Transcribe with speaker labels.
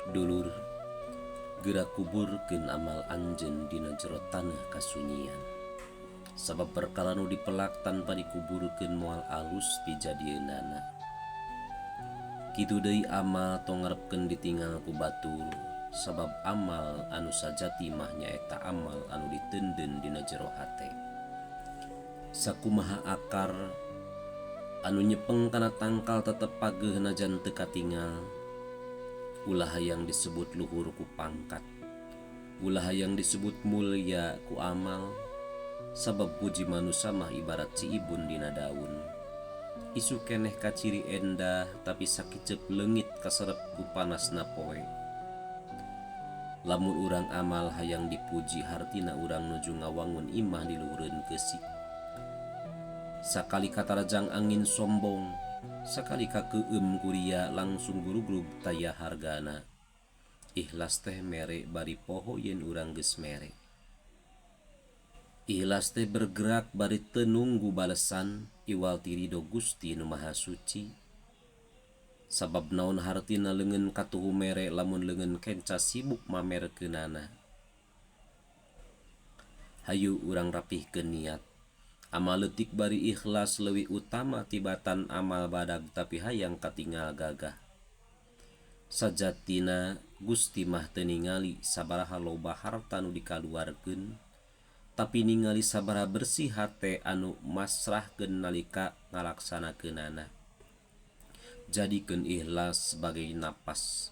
Speaker 1: Dulur, geura kuburkeun amal anjeun dina jero taneuh kasunyian. Sabab perkara nu dipelak tanpa dikuburkeun moal alus pijadieunana. Kitu deui amal tong ngarepkeun ditingal ku batur, sabab amal anu sajati mah nyaeta amal anu diteundeun dina jero hate. Sakumaha akar anu nyepeng kana tangkal tetep pageuh najan teu katingal. Ulah hayang disebut luhur ku pangkat. Ulah hayang disebut mulya ku amal. Sabab puji manusa mah ibarat ciibun dina daun. Isuk keneh kaciri endah tapi sakiceup leungit kaserep ku panasna poe. Lamun urang amal hayang dipuji hartina urang nuju ngawangun imah di luhureun keusik. Sakali katarajang angin sombong, sakali kakeueum ku ria langsung gurugrug taya hargana. Ihlas teh mere bari poho yen urang geus mere. Ihlas teh bergerak bari teu nunggu balesan iwal ti ridho Gusti Nu Maha Suci. Sabab naon hartina leungeun katuhu mere lamun leungeun kenca sibuk mamerkeunana. Hayu urang rapihkeun niat. Amal leutik bari ikhlas leuwih utama tibatan amal badag tapi hayang katingal gagah. Sajatina Gusti mah teu ningali sabaraha loba harta nu dikaluarkeun, tapi ningali sabaraha bersih hate anu masrahkeun nalika ngalaksanakeunana. Jadikeun ikhlas sebagai napas.